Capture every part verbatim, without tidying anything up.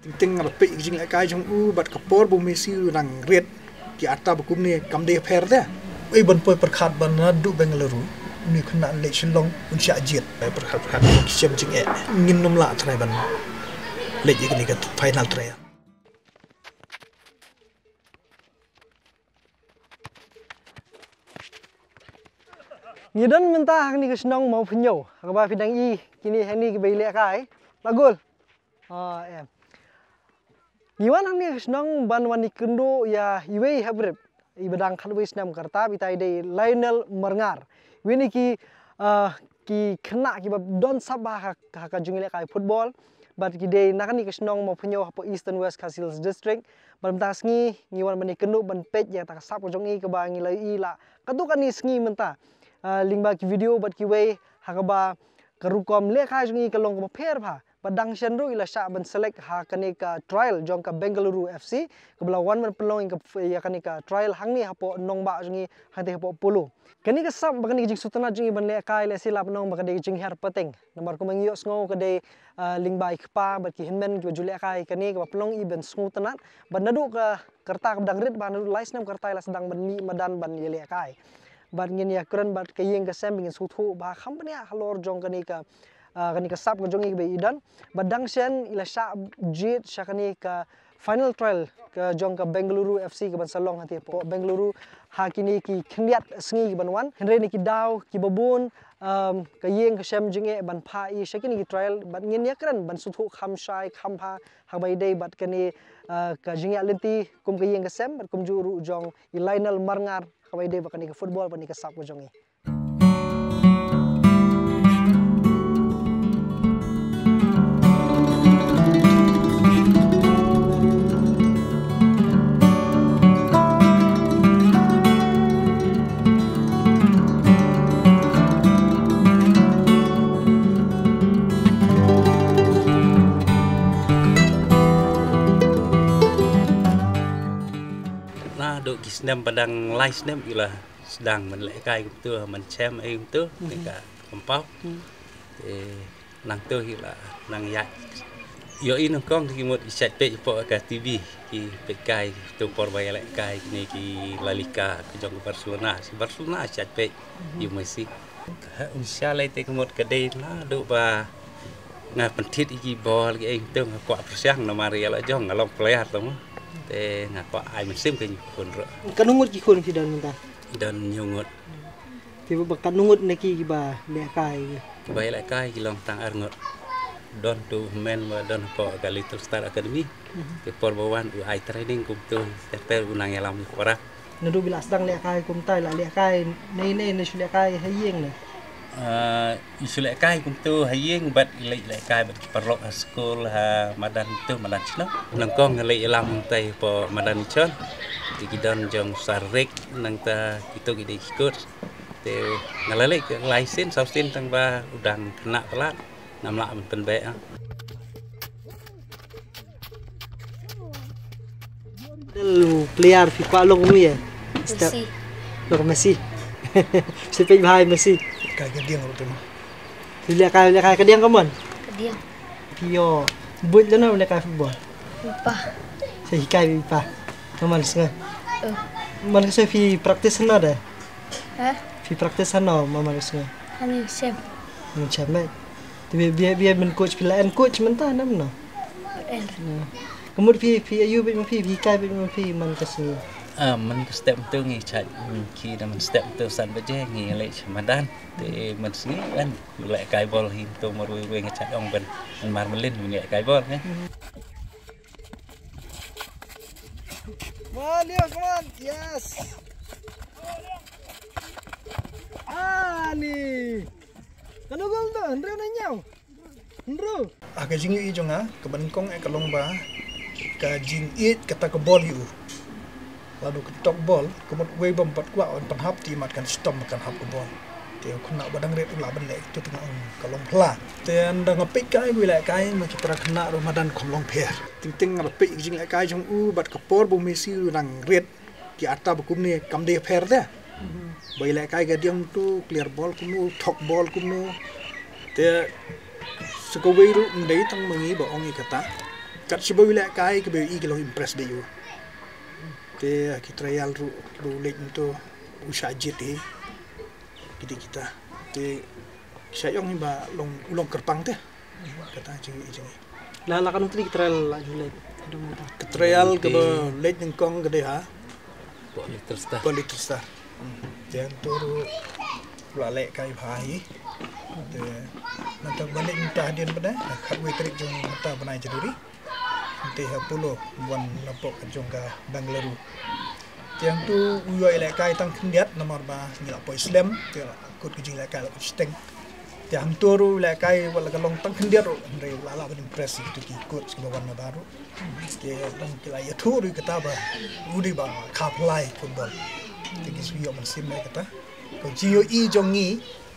Teng teng nga la peit ka jinglehkai jong u bad ka por ba u Messi u dang rit, ki ata ba kumne kam dei pher de. Ei ban poi pyrkhat ba naduh Bengaluru, une u khynnah leit Shillong un shah jied. Pyrkhat pyrkhat ki shem jingeh. Ngin nym lah trai ban leit ïa kane ka final trial. Ngi don mynta ha kane ka shnong Mawphanyo, ha kaba phi dang i kine hangne kiba ïalehkai. La gol. Ah, em. Ngi wan hangne ka shnong ban wan ïakynduh ïa iwei hapdeng iba dang khatwei snem ka rta, itai dei Lionel Marngar. Iwei na ki, ah, ki khynnah kiba don sap bha ha, ha ka jingïalehkai football. Bad ki dei na kane ka shnong Mawphanyo hapoh Eastern West Khasi Hills District. Bad mynta ka sngi ngi wan ban ïakynduh ban peit ïa kata ka sap ka jong i kaba ngi la ïohi la katto katne sngi mynta. Ah, lyngba ki video bad kiwei ha kaba ka rukom lehkai jong i ka long kaba pher bha. Bad dang shen ruh i la shah ban select ha kane ka trial jong ka Bengaluru F C, kaba la wan ban pynlong ïa ka, ïa kane ka trial hangne hapoh nongbah jong i hangtei hapoh Polo. Kane ka sap bad kane ka jingsngewtynnat jong i ban lehkai, lehse lah ban ong ba ka dei ka jinghiar pateng. Namar kumba ngi ïohsngew ka dei, ah, lyngba i kpa bad ki hynmen kiba ju lehkai kane kaba pynlong i ban sngewtynnat. Bad naduh ka, ka rta kaba dang rit bha, naduh lai snem ka rta i la sdang ban mih madan ban ïalehkai. Bad ngin ïakren bad ka ïing ka sem ba ngin sngewthuh bha kham bniah halor jong kane ka, ah, kane ka sap ka jong i kaba i don. Bad dang shen i la shah jied sha kane ka final trial ka jong ka Bengaluru F C kaban sa long hangtei hapoh Bengaluru ha kine ki khyndiat sngi kiban wan. Hynrei na ki daw kiba bun, um, ka ïing ka sem jingeh ban phah i sha kine ki trial bad ngin ïakren ban sngewthuh kham shai kham bha ha kaba ïadei bad kane, uh, ka jingïaid lynti kum ka ïing ka sem bad kumjuh ruh jong i Lionel Marngar ha kaba ïadei bad kane ka football bad kane ka sap ka jong i. Naduh ki snem ba dang lai snem i la sdang ban lehkai kumto, ban chem ei kumto, mhm, ne ka compound. Hmm. Te nangto hi la nang ïaid. Ïohi nyngkong te ki mut i shait peit hapoh ka T V, ki peit kai, to por ba ïalehkai kine ki La Liga, ki jong ka Barcelona, shi Barcelona shait peit, mhm, ïa u Messi. Ha, un sha lei te ka mut ka dei naduh ba nga pynthied ïa ki bol ki ei kumto nga kwah pyrshang namar ïa la jong nga long player to mo. Te nga kwah ai mynsiem ka jingkhun ruh. Katno ngut ki khun phi don mynta? Don hynñiew ngut. Te ba katno ngut na ki kiba lehkai? Kiba lehkai ki long tang ar ngut. Don tu u hynmen ba don hapoh ka Little Star Academy. Mhm. Te por ba wan u ai training kumto ter ter u nang ïalam ïa ki para. Naduh ba i la sdang lehkai kumta, i la lehkai ne, ne, ne shu lehkai ha ïing ne? Ah, i shu lehkai kumto ha ïing bad i leit lehkai bad ki paralok ha skul ha madan kumto, madan shnong. Nyngkong nga leit ïalam kumta hapoh madan Ichon. Te ki don jong Sarik nangta kito ki dei ki coach. Te nga la leit lai sien saw sien tang ba u dang khynnah palat. Ngam lah ban pynbeit, ah. Del player phi kwah long kumno ïa? Messi. Long Messi. Phi peit bha ïa Messi. Ka ka diang ruh tu. Phi lehkai, lehkai ka diang ka mon? Ka diang. Phi ïoh buit lano lehkai football? Phi pa. Sa hikai phi pa. Ka man sngew. Oh. Man ka sngew phi practice hano de? Ha? Phi practice hano, ma man ka sngew? Hani sem. Hani sem, eh. Te bia, bia, bia men coach phi la en coach mynta ne mano? En. Ka mut phi, phi ayu bad ma phi, phi kai bad ma phi man ka sngi. Ah, man ka step tu ngi chait, mm, ki da man step tu san baje ngi leit sha madan. Te man sngi kan leit kai bol hi tu marwei wei ngi chait ong ban mar melin ngi leit kai bol ngi. Come on, Leo, come on. Yes. Ani. Kano gol tu? Hynriew ne hynñiew? Hynriew. Ah, ka jingïohi jong nga kaba nyngkong eh ka long ba ka jingïeit kata ka bol ïa u. Lada ka tok bol ka mut wei bym pat kwah ban pynhap te mat kan shitom kan hap ka bol. Te u khynnah ba dang rit u lah ban leh tu tengah ka long phylla. Te ynda nga peit kai wei lehkai ma ki para khynnah ruh madan kham long pher. Teng teng nga la peit ka jinglehkai jong u bad ka por ba u Messi u dang rit. Ki ata ba kumne kam dei pher de. Ba i lehkai ka diang tu, clear ball kumno, thok ball kumno. Te sa kawei ruh ym dei tang ma ngi ba ong ïa kata. Kat shibun u lehkai kaba i ki long impress bha ïa u. Te ki trial ruh kiba u leit mynta u shah jied hi. Kiti kita. Te sha ïong hi ba long u long kyrpang te. Kata jing i jing i. La la kan tri ki trial la ju leit. Ki trial kaba leit nyngkong ka dei ha Poetry Star. Poetry Star. Hmm. Te hangto ruh la lehkai bha hi. Te nangta ba leit mynta hadien ba dei khatwei tarik jong mynta bnai January. Te ha Apollo wan na pok ka jong ka Bengaluru. Te hangto u ïoh i lehkai tang khyndiat namar ba ngi la poi slem te la kut ka jinglehkai la kut shiteng. Te hangto ruh u lehkai wat la ka long tang khyndiat ruh hynrei la lah ban impress ïa ki coach kiba wan na baroh. Te dang ki la ïathuh ruh kata ba u dei ba kha phlai football. Te ki shu ïoh mynsiem ïa kata. Ka jingïohi jong ngi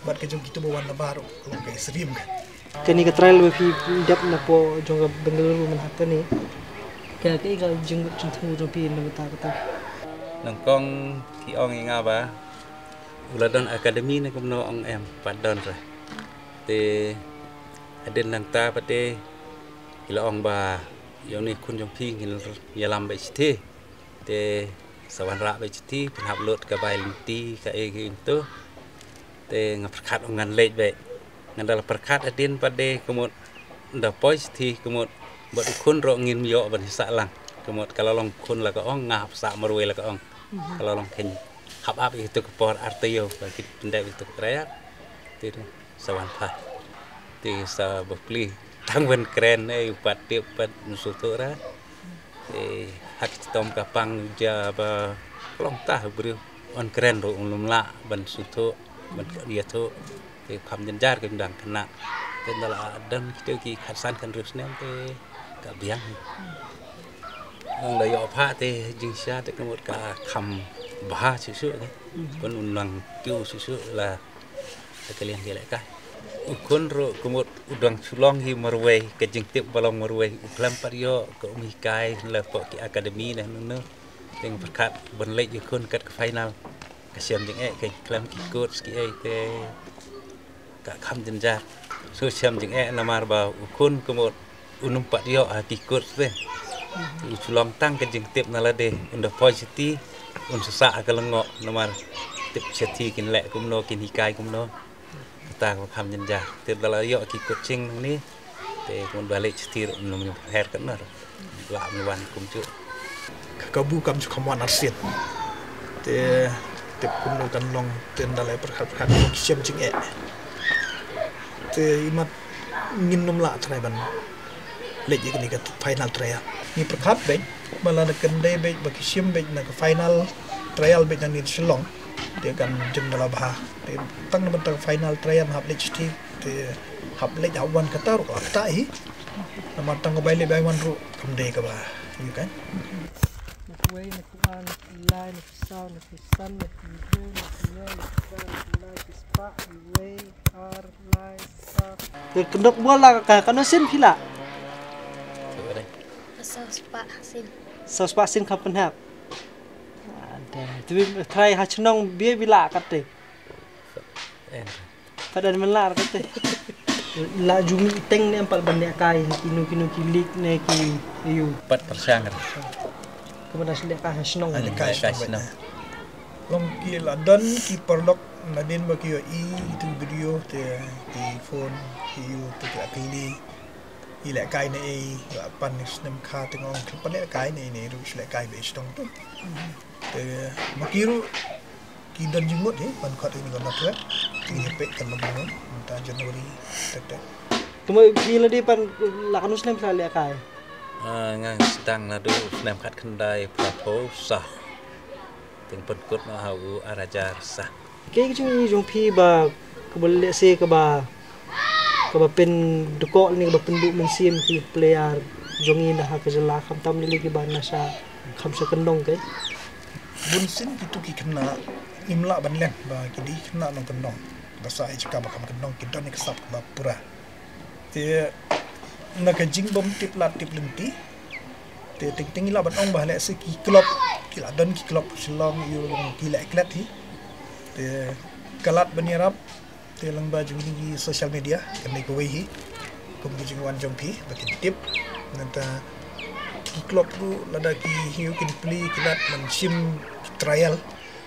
bad ka jong kito ba wan na baroh ka long ka isyriem ka. Kane ka trial ba phi dep na pok jong ka Bengaluru mynta kane. Ka kaei ka jingmut jingthmu jong phi na bynta kata? Nyngkong ki ong ïa nga ba u la don academy ne kumno ong em pat don re. Te hadien nangta pat te ki la ong ba ïa une u khun jong phi ngin ïalam beit shithi. Te sa wanrah beit shithi phin hap lut ka bai lynti kaei kaei to. Te nga pyrkhat ong ngan leit beit. Ngan da la pyrkhat hadien pat de ka mut da poi shithi ka mut bad u khun ruh ngim ïoh ban sah lang. Ka mut ka la long khun la ka ong nga hap sah marwei la ka ong. Ka la long khein hap ap ïa kito ka por ar taïew ba ki pyndep ïa kito ka trial. Te sa wan pha. Te sa bapli tang ban kren ei u pat tip pat mynsuthu ra. Te ha ki chitom ka pang ja ba klong ta u briew un kren ruh un lum lah ban suthu ban ïathuh. Te kham jynjar ka dang khynnah. Te nda la dang kito ki khatsan khathynriew snem te ka biang. Nang da ïoh pha te jingshisha te ka mut ka kham bha shuh shuh te. Pun un nang kiew shuh shuh la te ka liang ki lehkai. U khun ruh ka mut u dang shu long hi marwei ka jingtip ba long marwei u khlem pat ïoh ka um hikai la pok ki academy ne nunu. Te nga pyrkhat ban leit ïa u khun kat ka final. Ka shem jingeh ka khlem ki coach kiei te ka kham jynjar. Shu shem jingeh namar ba u khun ka mut un ym pat ïoh ha ki coach te. U shu long tang ka jingtip na lade un da poi shithi un shu sah ha ka lyngngoh namar tip shithi kin leh kumno kin hikai kumno. Kata ka kham jynjar. Te da la ïoh ki coaching nangne. Te kumno ba leit shithi ruh ym her katno ruh. Lah ym wan kumjuh. Ka kabu kam ju kham wan arsien. Te tip kumno kan long te nda la pyrkhat pyrkhat ki shem jingeh. Te imat ngin ym lah trai ban leit ïa kane ka final trial. Ngi pyrkhat beit ba lada kan dei beit ba ki shim beit na ka final trial beit nangne Shillong. Te kan jin da la bha. Te tang na bynta ka final trial hap leit shithi te hap leit hap wan kata ruh la kata hi. Namar tang ka bai leit bai wan ruh kam dei kaba ïa kan. Na kuwei, na kuar, na kulai, na kusaw, na kusan, na kuhynriew, na kuhynñiew, na kuphra, na kulai, na kuspah, na kuwei, ar, lai, saw. Te kyndok bol la ka, katno sien phi lah? Saw spah sien. Saw spah sien kham pynhap. Ade, te trai ha shnong bia bi lah kat te. Em. Padan men lah kat te. La jung teng ne em pat ban lehkai kino kino ki league ne ki ïa u. Pat pyrshang. Ka ban lehkai ha shnong. Ah, lehkai ha shnong. Long ki la don ki paralok nadien ba ki ïohi ïa tu video te ki phone ki ïa u te ki la kylli. I lehkai ne ei, la pan ïa u snem kha te nga ong khlem pan lehkai ne ei ne ei ruh shu lehkai beit shnong tu. Te ma ki ruh ki don jingmut hi ban khot ïa u Gandhi Club. Te ngi peit kan long kumno mynta January tek tek. Te ma phi la dei pan la katno snem phi la lehkai? Ah, nga sdang naduh u snem khatkhyndai phra phew saw. Te nga pynkut noh ha u ar hajar saw. Kaei ka jingïohi jong phi ba kaba lehse kaba kaba pyndkoh ne kaba pynduh mynsiem ki player jong ngi na ha ka jylla khamtam lei lei kiba na sha kham sha kyndong kaei? Bun sien kito ki khynnah ngim lah ban leh ba ki dei khynnah nongkyndong. Ba sah ïa jaka ba kham kyndong ki don ïa ka sap kaba pura. Te na ka jingbym tip lad tip lynti. Te teng teng ngi lah ban ong ba lehse ki club ki la don ki club Shillong ïa u long ki leh klet hi. Te ka lad ban ïarap te lyngba jong ki social media kan dei kawei hi. Kum ki jingwan jong phi ba kin tip. Nangta Ki club ruh lada ki hynñiew kin plie ki lad ban shim trial.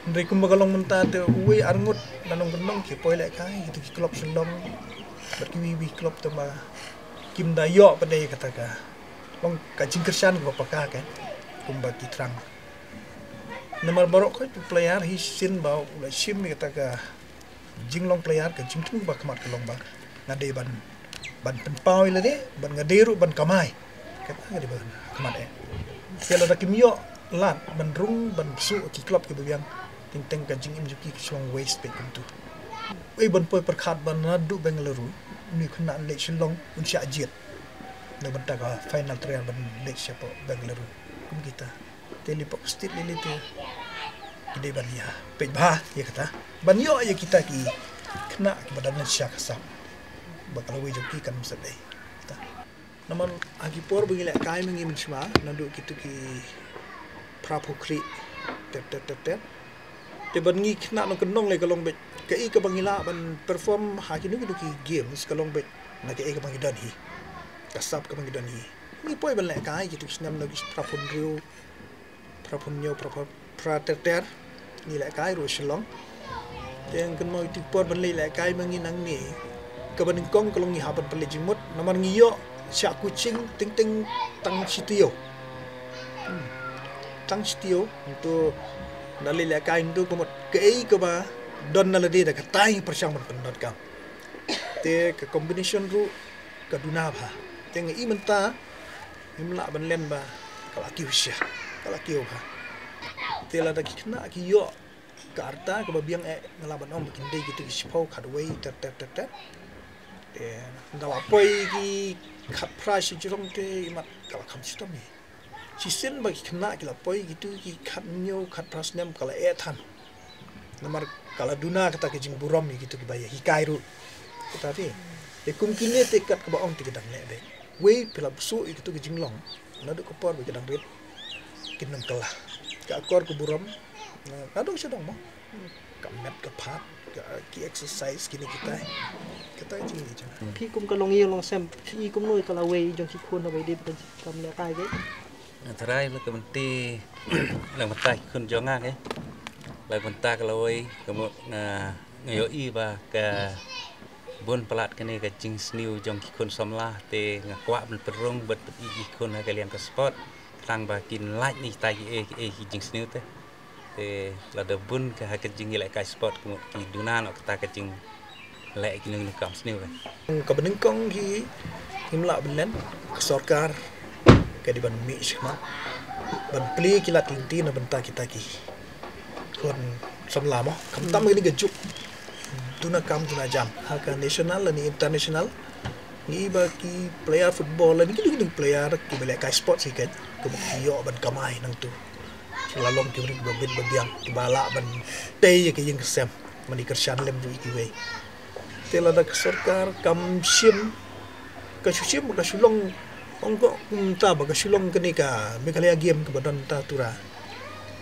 Hynrei kumba ka long mynta te uwei ar ngut na nongkyndong ki poi lehkai, kito ki club Shillong bad kiwei kiwei club te ma kim da ïoh pat de kata ka long ka jingkyrshan kaba paka ka kumba ki thrang. Namar baroh khoit u player hi shisien ba u la shim ïa kata ka jinglong player, ka jingthmu ba khmat ka long ba nga dei ban, ban pynpaw ïa lade, ban nga dei ruh ban kamai. Kata nga dei ban khmat eh. Te lada kim ïoh lad ban rung ban pynsuh ki club kiba biang, teng teng ka jingim jong ki ka shu long waste peit kumtu. Ei, ban poi pyrkhat ba naduh Bengaluru, une u khynnah un leit Shillong, un shah jied na bynta ka final trial ban leit shapoh Bengaluru. Kum kita. Te lei poh state lei lei te ki dei ban ïa peit bha ïa kata, ban ïoh ïa kita ki khynnah kiba don sha ka sap ba ka lawei jong ki kan mset dei. Namar ha ki por ba ngi lehkai ma ngi mynshwa, naduh kito ki phra phew khlieh ter ter ter ter, te bad ngi khynnah nongkyndong lei ka long beit kaei kaba ngi lah ban perform ha kino kino ki games ka long beit na kaei kaba ngi don hi, ka sap kaba ngi don hi. Ngi poi ban lehkai kito ki snem na ki phra phew hynriew, phra phew hynñiew, phra phew, phra ter ter. Ngi lehkai ruh Shillong. Te nga kynmaw ïa ki por ban leit lehkai ma ngi nangne, kaba nyngkong ka long ngi hap ban pynleit jingmut namar ngi ïoh shah coaching teng teng tang shi taïew. Hmm. Tang shi taïew, ntu da leit lehkai ntu ka mut kaei kaba don na lade da katai ngi pyrshang ban pyndonkam. Te ka combination ruh ka duna bha. Te nga i mynta ngim lah ban len ba ka la kiew sha, ka la kiew bha. Te lada ki khynnah ki ïoh ka rta kaba biang eh, nga lah ban ong ba kin dei kito ki shiphew khatwei ter ter ter ter. Te da la poi ki khatphra shi jrong te imat ka la kham shitom hi. Shisien ba ki khynnah ki la poi kito ki khathynñiew khatphra snem ka la eh than. Namar ka la duna kata ka jingburom ïa kito kiba ïa hikai ruh. Kata te. Te kum kine te kat kaba ong te ki dang leh beit. Wei phi la bsuh ïa kito ki jinglong. Naduh ka por ba ki dang rit kin nang kylla. Ka akor ka burom. Naduh sha dong mo. Ka met ka phad, ka, ki exercise kine kitai. Kata ka jingïa jong nga. Phi kum ka longïing longsem, phi i kumno ïa ka lawei jong ki khun haba ïadei bad ka kam lehkai? Nga tharai ba ka mynta, la ka mynta ki khun jong nga ke, la ka mynta ka lawei ka mut nga, nga ïohi ba ka bun palat kane ka jingsniew jong ki khun samla, te nga kwah ban pynrung bad pyni ki khun ha ka liang ka sport, tang ba kin lait na kitai kiei kiei ki jingsniew te. Te lada bun ka ha ka jingïalehkai sport ka mut ki duna noh kata ka jingleh kino kino ki kam sniew ka. Kaba nyngkong hi, ngim lah ban len, ka sorkar ka dei ban mih shakhmat ban plie ki lad ki lynti na bynta kita ki khun samla mo. Khamtam kane ka juk duna kam duna jam ha ka national lane international. Ngi ba ki player football lane kino kino ki player kiba lehkai sports hi kan, kiba ki ïoh ban kamai nangtu. Ki la long ki briew ba bit ba biang, kiba lah ban tei ïa ka ïing ka sem, ban ïa kyrshan lem ruh ïa kiwei. Te lada ka sorkar kam shim, ka shu shim ba ka shu long, ong ko kumta ba ka shu long kane ka Meghalaya Game kaba don mynta Tura.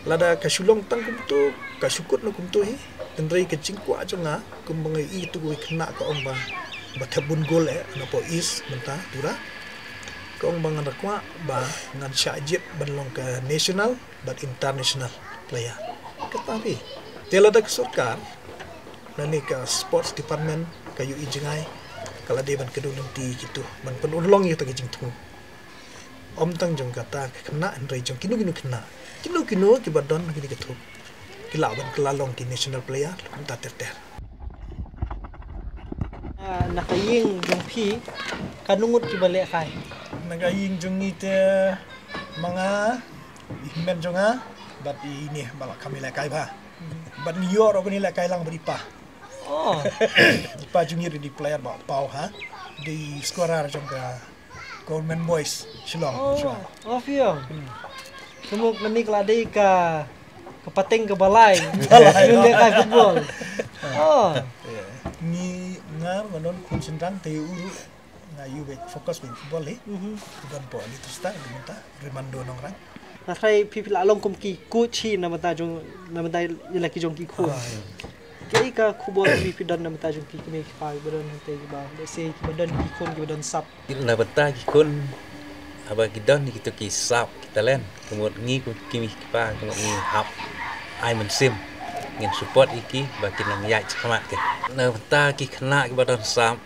Lada ka shu long tang kumto, ka shu kut noh kumto hi. Hynrei ka jingkwah jong nga, kumba nga ïohi tu kawei khynnah ka ong ba, ba thep bun gol eh, napoh East mynta Tura. Ka ong ba ngan da kwah ba ngan shah jied ban long ka national bad international player. Kata phi. Te lada ka sorkar, lane ka sports department, ka ïohi jngai, ka la dei ban kdew lynti ïa kito, ban pynurlong ïa kata ka jingthmu. Ym tang jong kata ka khynnah hynrei jong kino kino khynnah. Kino kino kiba don ha kine ki thup, ki lah ban kylla long ki national player, kumta ter ter. Ah, na ka ïing jong phi, katno ngut kiba lehkai? Na ka ïing jong ngi te ma nga, i hynmen jong nga, bad ine ba la kham ïalehkai bha. Bad ngi ïoh ruh ban ïalehkai lang bad i pa. Oh. I pa jong ngi ruh dei player ba paw ha. Dei scorer jong ka Government Boys Shillong. Oh, sure. Oh, phi ong. Hmm. Ka mut kane ka la dei ka, ka pateng kaba lai. Ba lai, ïalehkai football. Oh. Yeah. Ngi ngar nga don khun shynrang te u ruh nga ïoh beit focus beit football hi. Mhm. Don poh Little Star, di mynta Rimando Nongrang. Nga tharai phi, phi la long kum ki coach hi na bynta jong, na bynta ïa la ki jong ki khun. Ah, ïa. Kaei ka khubor phi, phi don na bynta jong ki kmie ki kpa kiba don hangtei kiba, let's say, kiba don ki khun kiba don sap? Na bynta ki khun, Haba ki don ïa kito ki sap, ki talent, ka mut ngi kum ki kmie ki kpa, ka mut ngi hap ai mynsiem, ngin support ïa ki ba kin nang ïaid shakhmat te. Na bynta ki khynnah kiba don sap,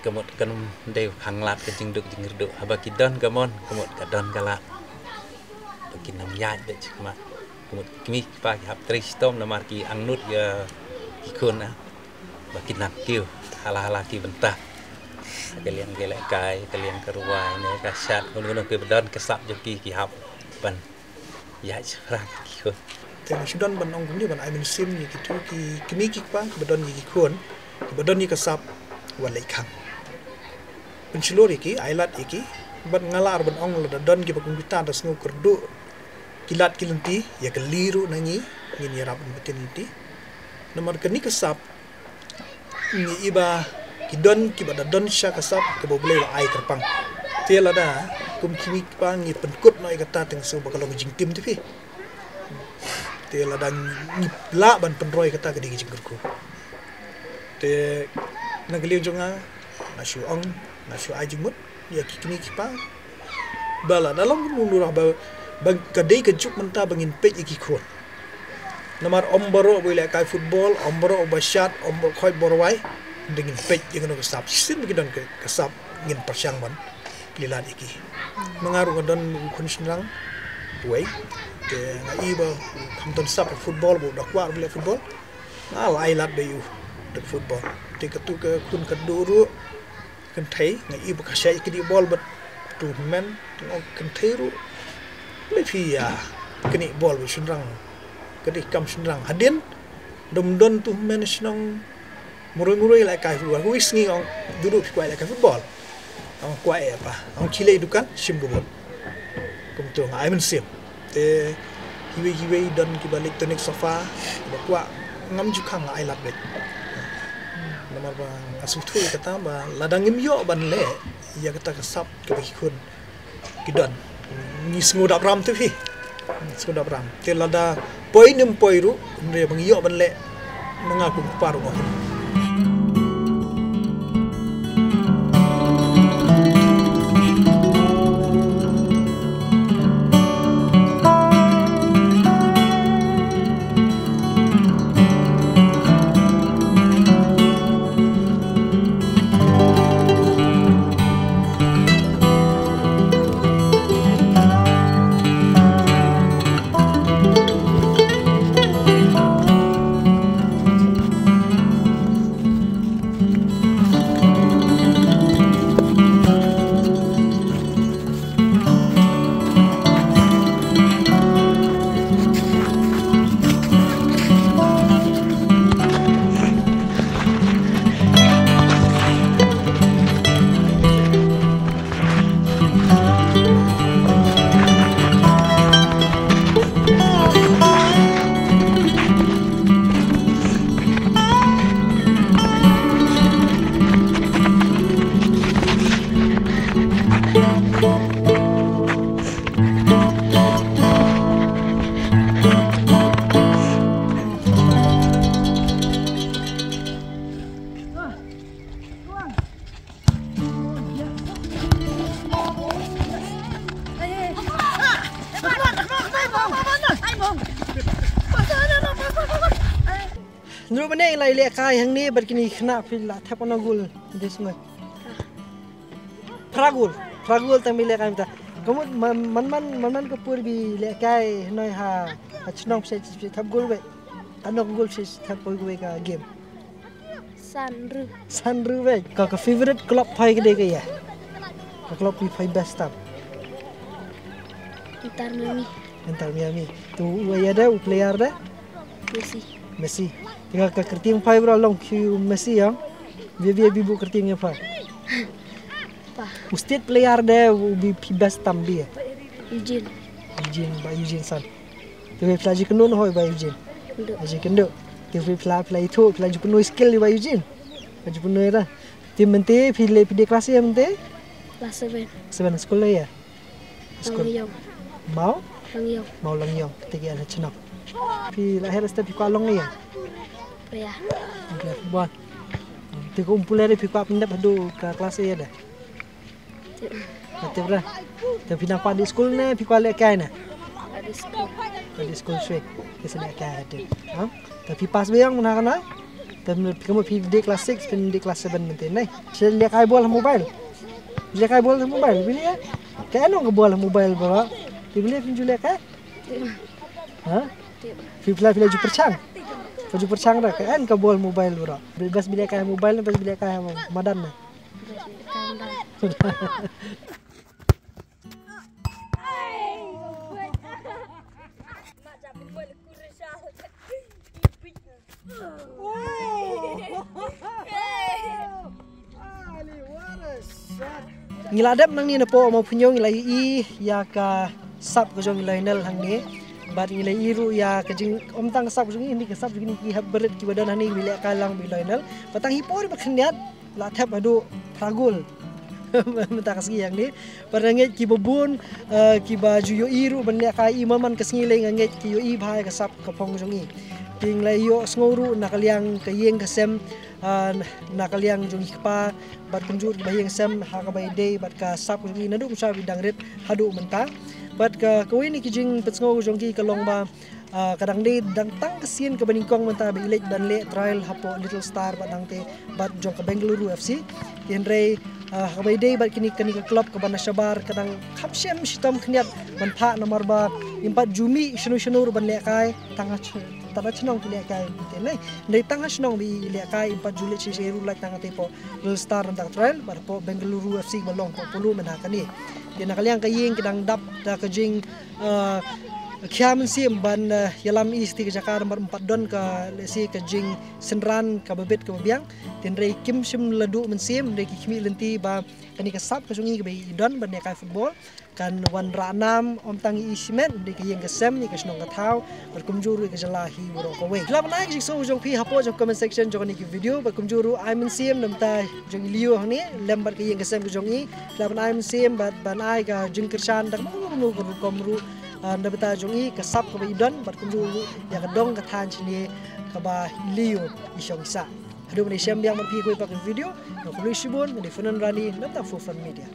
ka mut kan dei khang lad ka jingduk jingkyrduh, haba ki don ka mon, ka mut ka don ka lad ba kin nang ïaid beit shakhmat. Ka mut ki kmie ki kpa ki hap trei shitom namar ki angnud ïa ki khun, ah, ba kin nang kiew ha la ha la ki bynta. Ka liang ka lehkai, ka liang ka rwai ne ka shat, kano kano kiba don ka sap jong ki, ki hap ban ïaid shaphrang ki khun. Te nga shu don ban ong kumne, ban ai mynsiem ïa kito ki kmie ki kpa kiba don ïa ki khun, kiba don ïa ka sap, wat leit khang. Pynshlur ïa ki, ai lad ïa ki. Bad nga lah ruh ban ong lada don kiba kum kita da sngew kyrduh ki lad ki lynti, ïa kylli ruh na ngi, ngin ïarap ban btin lynti. Namar kane ka sap, ngi i ba ki don kiba da don sha ka sap kaba U Blei u la ai kyrpang. Te lada kum ki kmie ki kpa ngi pynkut noh ïa kata, te nga sngew ba ka long ka jingtim te phi. Te lada ngi lah ban pynroi kata, ka dei ka jingkyrkhu. Te na ka liang jong nga, nga shu ong, nga shu ai jingmut ïa ki kmie ki kpa ba lada long kumno ruh, ba, ba ka dei ka juk mynta ba ngin peit ïa ki khun. Namar ym baroh ba lehkai football, ym baroh ba shat, ym baroh khoit ba rwai, hynrei ngin peit ïa kano ka sap. Shisien ba ki don ka, ka sap, ngin pyrshang ban plie lad ïa ki. Ma nga ruh nga don u khun shynrang uwei, te nga i ba u kham don sap ha football, ba u da kwah ruh ban leh football. Nga la ai lad beit ïa u da football. Te katu ka khun kyrduh ruh, kynthei, nga i ba ka shait knieh bol bad utu u hynmen, te nga ong kynthei ruh, balei phi ïa knieh bol bad shynrang, ka dei kam shynrang. Hadien da ym don utu u hynmen shnong, marwei marwei lehkai football. Kawei sngi nga ong, duh duh phi kwah lehkai football? Ong kwah eh pa. Ong khie leit dukan, shim ka bot. Kumta nga ai mynsiem. Te kiwei kiwei don kiba leit tonic sofa, kiba kwah, ngam ju khang, nga ai lad beit. Namar ba nga sngewthuh ïa kata ba lada ngim ïoh ban leh ïa kata ka sap kaba ki khun ki don, ngi sngew dap ram te phi. Ngi sngew dap ram. Te lada poi ne ym poi ruh, hynrei ba ngi ïoh ban leh, ma nga kum u kpa ruh nga hun. Nru bane la ïalehkai hangne bad kine ki khynnah, phi la thep ono gol de sngi? Phra gol, phra gol tang phi lehkai mynta. Ka mut man man man man ka por phi lehkai hynrei ha, ha chnong phi thep gol beit. Ano gol phi thep poi ka game? San ru. San ru beit. Ka, ka favorite club phi ka dei kaei? Ka club phi phi best tam? Inter Miami. Inter Miami. Tu u ïa de, u player de? Messi. Messi. Te ka, ka kyrteng phi bro long ki Messi ïa. Bia bia bia bu kyrteng ïa phi. Pa. U state player de u bi phi best tam bia? Eugene. Eugene, ba Eugene san. Te phi la ju kynduh noh ïa ba Eugene? Kynduh. La ju kynduh. Te phi la, phi la ithuh, phi la ju pynoi skill ïa ba Eugene? La ju pynoi ra. Te mynta phi la phi dei klas ïa mynta? Klas seven. Seven, skul ïa? Skul Langiong. Mawlai? Langiong. Mawlai Langiong. Te ki ana chnong. Phi la hera step phi kwah long ïa? Ïa. Okey, bon. Te ko umpule phi kwah pyndep haduh ka klas ïa de? Te. Ka tip re. Te phi nang kwah dih skul ne phi kwah lehkai ne? Ka dih skul. Ka dih skul shuh. Te sa lehkai hadien. Ha? Te phi pass biang mynta ka na? Te phi kumno phi dih class six, phi dih class seven mynta ne? Sa lehkai bol ha mobile. Lehkai bol ha mobile. Phi leh? Ka en ong ka bol ha mobile bro. Phi leh phi ju lehkai? Ha? Phi phi la phi la ju pyrshang. Phi ju pyrshang da ka en ka bol mobile bro. Best phi lehkai mobile ne best phi lehkai madan ne? Ngi la dep nangne napoh Mawphynñiaw, ngi la ïohi ïa ka sap ka jong i Lionel hangne. Bad ngi la ïohi ruh ïa ka jing, ym tang ka sap ka jong i, hynrei ka sap jong kine ki hep barit kiba don hangne, kiba lehkai lang bad i Lionel. Bad tang hi por ba khyndiat la thep haduh phra gol mynta ka sngi hangne. Bad nga ngeit kiba bun, eh, kiba ju ïohi ruh ban lehkai i man man ka sngi lei, nga ngeit ki ïohi bha ïa ka sap ka phong jong i. Te ngi la ïohsngew ruh na ka liang ka ïing ka sem, eh, na ka liang jong i kpa bad kumjuh kiba ïing sem ha kaba ïadei bad ka sap jong i naduh mynshwa ba i dang rit haduh mynta. Bad ka, kawei na ki jingpynsngew jong ki ka long ba, ah, ka dang dei, dang tang ka sien kaba nyngkong mynta ba i leit ban leh trial hapoh Little Star bad nangta bad jong ka Bengaluru F C. Te hynrei, ah, kaba ïadei bad kine, kane ka club kaba na shabar ka dang kham shym shitom khyndiat ban phah namar ba im pat ju mih shano shano ruh ban lehkai, tang ha ch-, tang ha shnong ki lehkai mynta ne. Hynrei tang ha shnong ba i lehkai, im pat ju leit shisha ruh, lait tang ha te poh Little Star nangta ka trial bad poh Bengaluru F C ba long poh Polo mynta kane. Te na ka liang ka ïing ki dang dap da ka jing, ah, khia mynsiem ban, ah, ïalam i sha kata ka jaka namar ym pat don ka, lehse ka jingsynran kaba bit kaba biang. Te hynrei kim shym la duh mynsiem, hynrei ki khmih lynti ba kane ka sap ka jong i kaba i don ban lehkai football kan wanrah nam, ym tang i sha met, hynrei ka ïing ka sem, ïa ka shnong ka thaw bad kumjuh ruh ïa ka jylla hi baroh kawei. Phi lah ban ai ka jingsngew jong phi hapoh jong comment section jong kane ka video bad kumjuh ruh ai mynsiem na bynta jong i Leo hangne lem bad ka ïing ka sem ka jong i. Phi lah ban ai mynsiem bad ban ai ka jingkyrshan da kumno kumno ka rukom ruh, ah, na bynta jong i, ka sap kaba i don bad kumjuh ruh ïa ka dong ka thaiñ shane kaba i Leo i shong i sah. Haduh ban ïashem biang bad phi ha kawei pat ka video, nga khublei shibun, nga dei Fernand Rani na bynta Forefront Media.